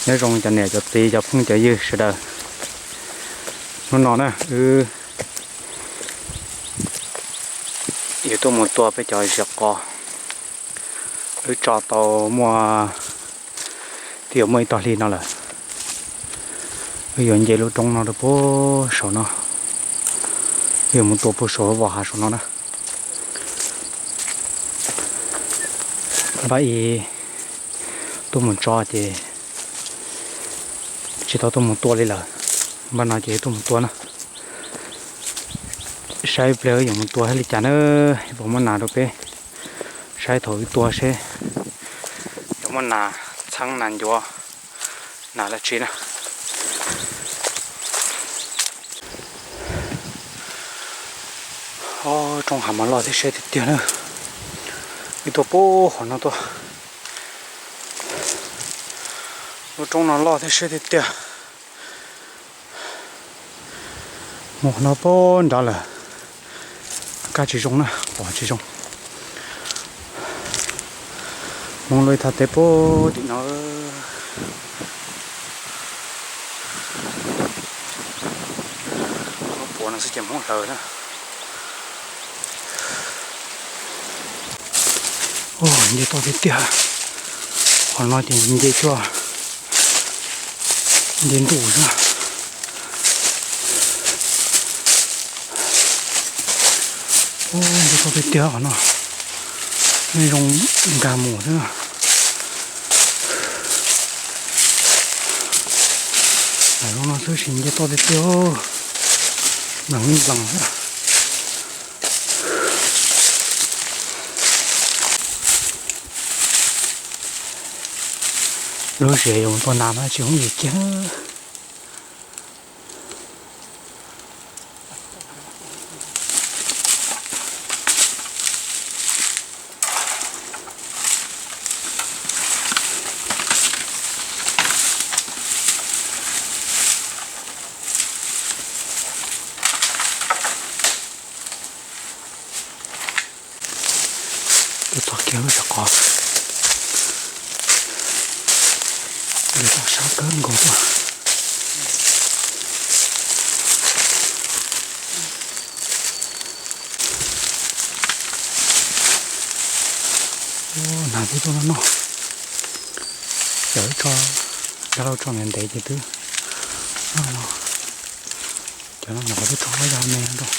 Nyob zoo cov niam cov txiv cov phooj cov ywg sawv daws. Hnub no na wb yuav tuaj mus tua peb cov ziav qos. Wb tso tau muaj, twb yuav muaj ib tog hli no lawm. Wb yuav nce lub roob no rau puag saum no. Wb yuav mus tua puag saum lub vos hav saum no na. Npaj ib tuaj mus tso ces tsis tau tuaj mus tua li lawm. Npaj no ces tuaj mus tua na. Saib pliag yuav mus tua thiaj li cas na. Puas muaj nas rau peb saib thaum wb tua seb yuav muaj nas txheeb nas ncuav nas dab tsi na. Ob, roob hav mas loj thiab siab tiag tiag na. Wb tuaj puag qhov no tuaj. Lub roob no loj thiab siab tiag tiag. Mus qhov no puag nrad lawm, kaj tsis zoo na, pom tsis zoo. Hmoob lub ib thaj teb puag tim no. Lub puav no xwb ces Hmoob hlawv na. Nce toj tiag tiag. Qhov no ces nce cuaj, nce ntuj xwb. Nce toj tiag tiag qhov no, nej zoo nkag mus xwb. Lawm lub no xwb sis nce toj tiag tiag, nplees nplees xwb. Lub ziav yuav mus tua nas mas tsis hoob yim kiag. Tuaj txog kiag lub ziav qos, lawv txoj sab kawg nkaus tuaj. Nas twb tuaj noj noj. Cov wb tso, dab laug tso ntev ntev ces twb noj no. Cov no nyuam qhuav twb tso ob yog me no rau.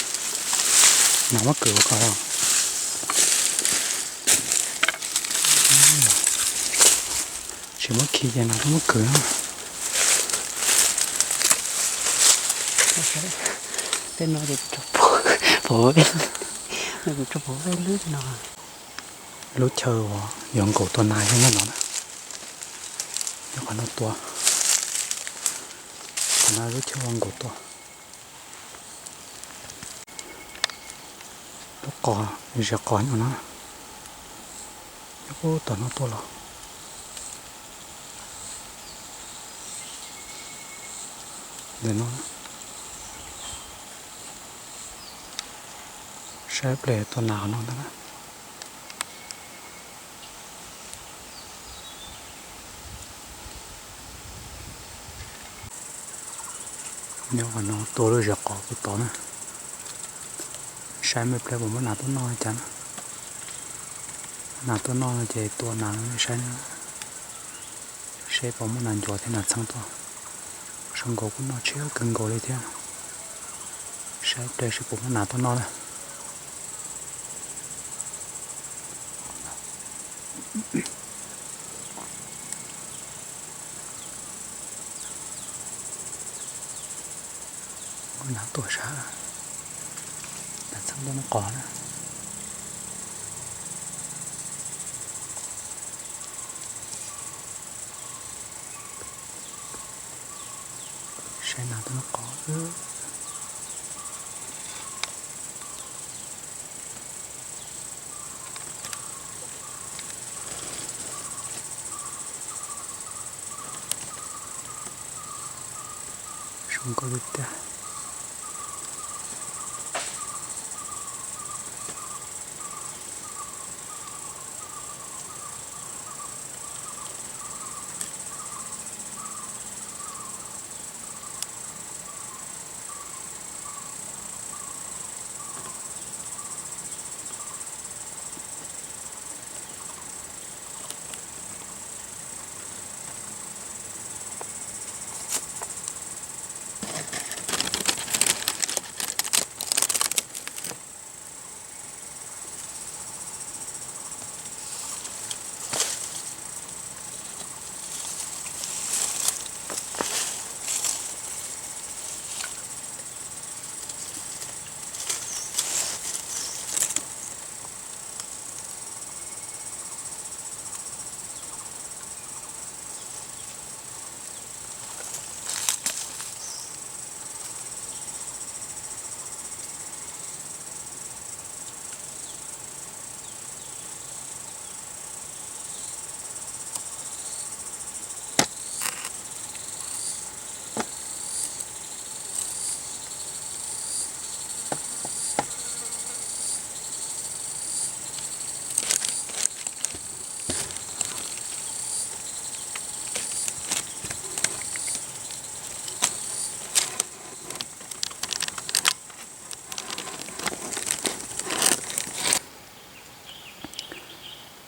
Nas muab kwv ua kom tsis muab khi ces nas twb muab kwv na. Tej no ces kuv tso pov, kuv tso pov vej lwb no. Lub chaw uas yuav nkaum tua nas yog nyob no na. Nyob qhov no tua, qhov no lub chaw uas nkaum tua. Lub qos, ziav qos nyuam no, nyob puag tom no tuaj los. Ntawm no, saib pliag tua nas qhov no ntag na. Nyob qhov no tua lub ziav qos puag tod na. Saib me pliag puas muaj nas tuaj noj li cas na. Nas tuaj noj no ces tua nas no saib, seb puas muaj nas ncuav thiab nas txheeb tuaj. Zoo nkaus kuj noj tshiab kawg nkaus li thiab. Saib pliag seb puas muaj nas tuaj noj na. Muaj nas tuaj sab, nas txheeb tuaj noj qos na. Saib nas tuaj noj qos. Zoo nkauj li tiag.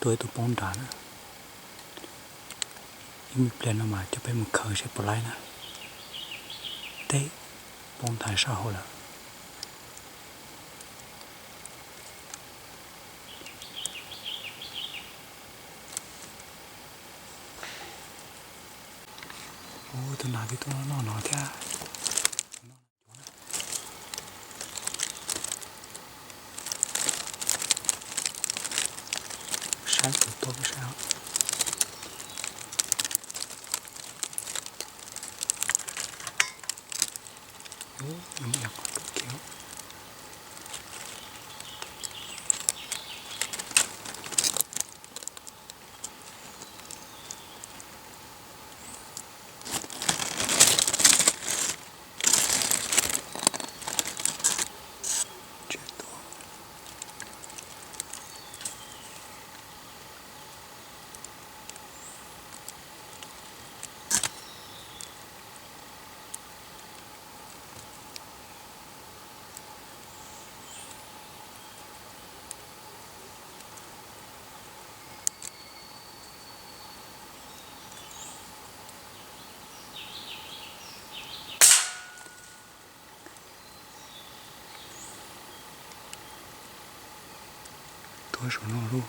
Tua ib tug poob nrad na. Ib me pliag no mas coj peb mus khaws seb puas laib na. Teb, poob nrad sab hauv lawm. Ua tus nas twb tuaj noj no thiab. Saib tus tuaj saib. Tuag saum no lauj.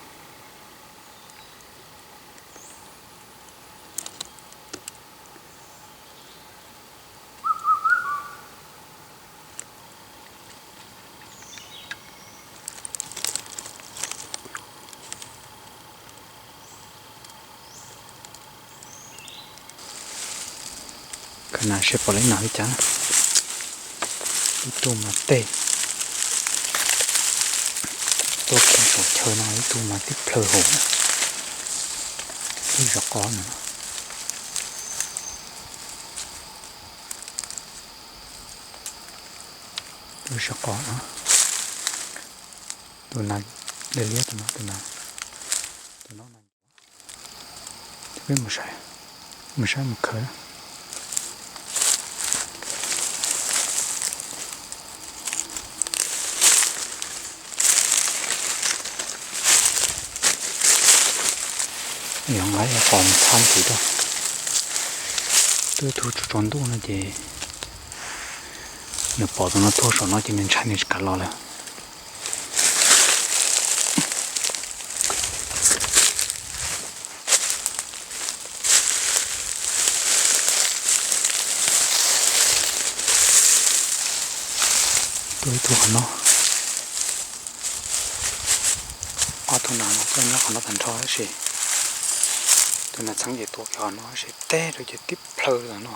Khav nas seb puas laib nas li cas. Ib tug mas tej tuaj kiag saum chaw no, ib tug mas tib plhaw hauv. Ib zov qos no. Tus zov qos no, tus nas liab liab tus no, tus nas, tus no. Peb mus saib, mus saib mus khaws. Yog nqa qos mus txhab ntxiv rau. Twb tug tsaus ntuj no ces nws pom tus no tuag saum no ces nws ntshai nws tsis kam los lawm. Tuaj ib tug qhov no. Ob tug nas no tuaj nyob qhov no tag nrho tab sis tus nas txheeb ces tuaj kiag qhov no tab sis teb rau ces tib plhaw ntawm no.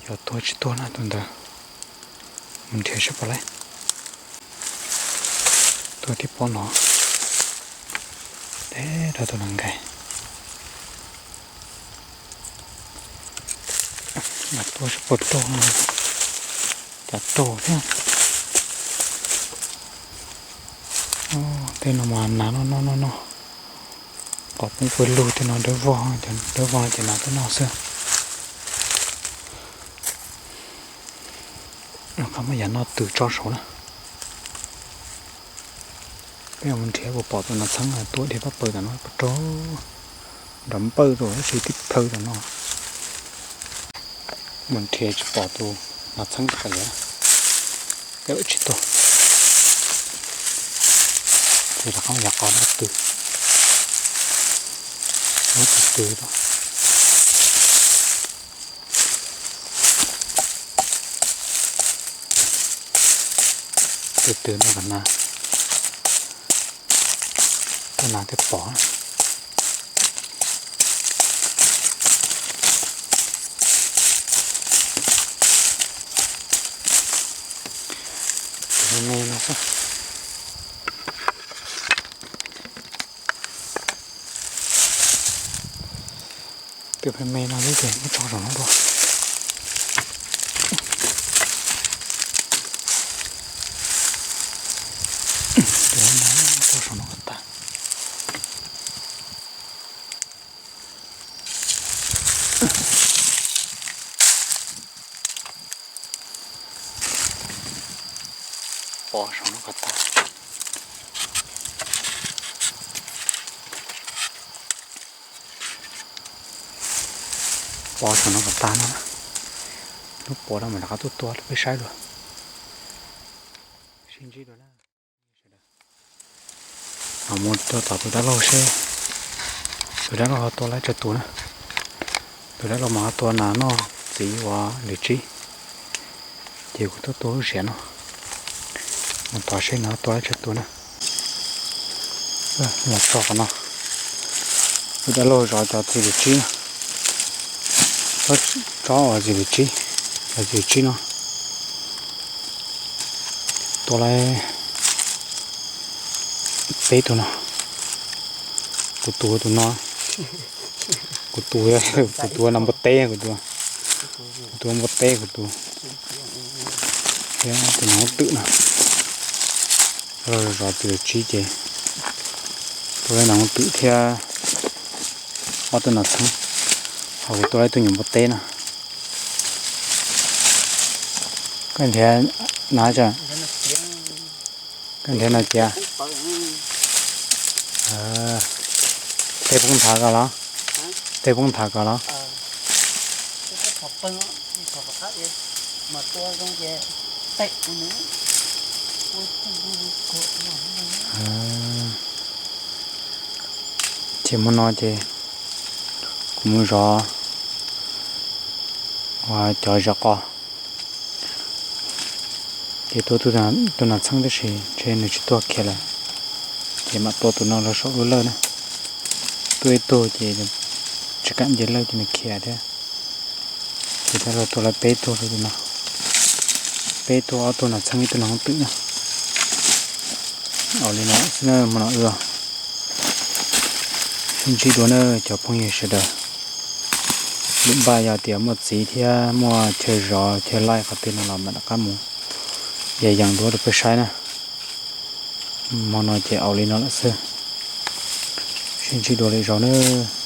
Yog tuag tsis tuag na tus ntawd. Mus nrhiav seb puas laib. Tuaj tib pob no. Teb rau tus nas nkaim. Mas tuaj seb puas raug, cas raug thiab. Tej no mas nas noj noj noj noj. Qos poob pawg lug tej no dawb vog, dawb vog ces nas tuaj noj xwb. Qhov muaj yam noj tws tso saud na. Peb mus nrhiav puas pom tus nas txheeb tuaj dhia pab pawg tam no puas raug. Nrov npawj rau tab sis tib plhaw tam no. Mus nrhiav tsis pom tus nas txheeb tsis pom lawm. Peb tsis tuaj. Ces rov qab yog qos noj tws. Noj tws tws rau. Tws tws no kom nas, koj nas thiaj pom. Tus me me no xwb. Tus me me no xwb ces muab tso saum no dua. Tus no tso saum no kom tag. Pov saum no kom tag. Pov saum no kom tag no, hnub pov no mam rov qab tuaj tua rau peb saib dua. Sib ntsib dua na. Mam mus rau tom tus dab laug seb tus dab laug ho tua lawm tsawg tus na. Tus dab laug mas ho tua nas noj txiv ua lwm tsib, ces kuv tuaj tua lub siav no. Mus tom seb nws ho tua lawm tsawg tus na. Los txog qhov no, tus dab laug zov cov txiv lwm tsib na. Tsob uas txiv lwm tsib, cov txiv lwm tsib no tua lawm peb tug no. Kuv tus tus no, kuv tus, kuv tus no npua teb, kuv tus, kuv tus npua teb, kuv tus thiab tus nas hooj twm no. Zov txiv lwm tsib ces tua lawm nas hooj twm thiab ob tug nas txheeb, ho kuv tua lawm ib tug nyuam npua teb no. Koj nrhiav na, koj nrhiav no tias tej poob nthav ko los, tej poob nthav ko los. Ces hmo no ces kuv mus zov cov zes qos, ces tua tus nas txheeb tab sis ntshe nws tsis tuag khiav lawm, ces mam tua tus no rau saum lub lawj na. Tua ib tug ces tsis kam nce lawj ces nws khiav thiab. Ces thiaj li tua lawm peb tug rau tus no, peb tug, ob tug nas txheeb ib tug nas hooj twm na. Ua li no xwb na hmo no wb sib ntsib dua na cov phooj ywg sawv daws. Lwm npaj yog tias muaj txiv thiab muaj chaw zov chaw laij qhov twg no los mam rov qab mus yees duab rau peb saib na. Hmo no ces ua li no lawm xwb, sib ntsib dua lwm zaus nawb.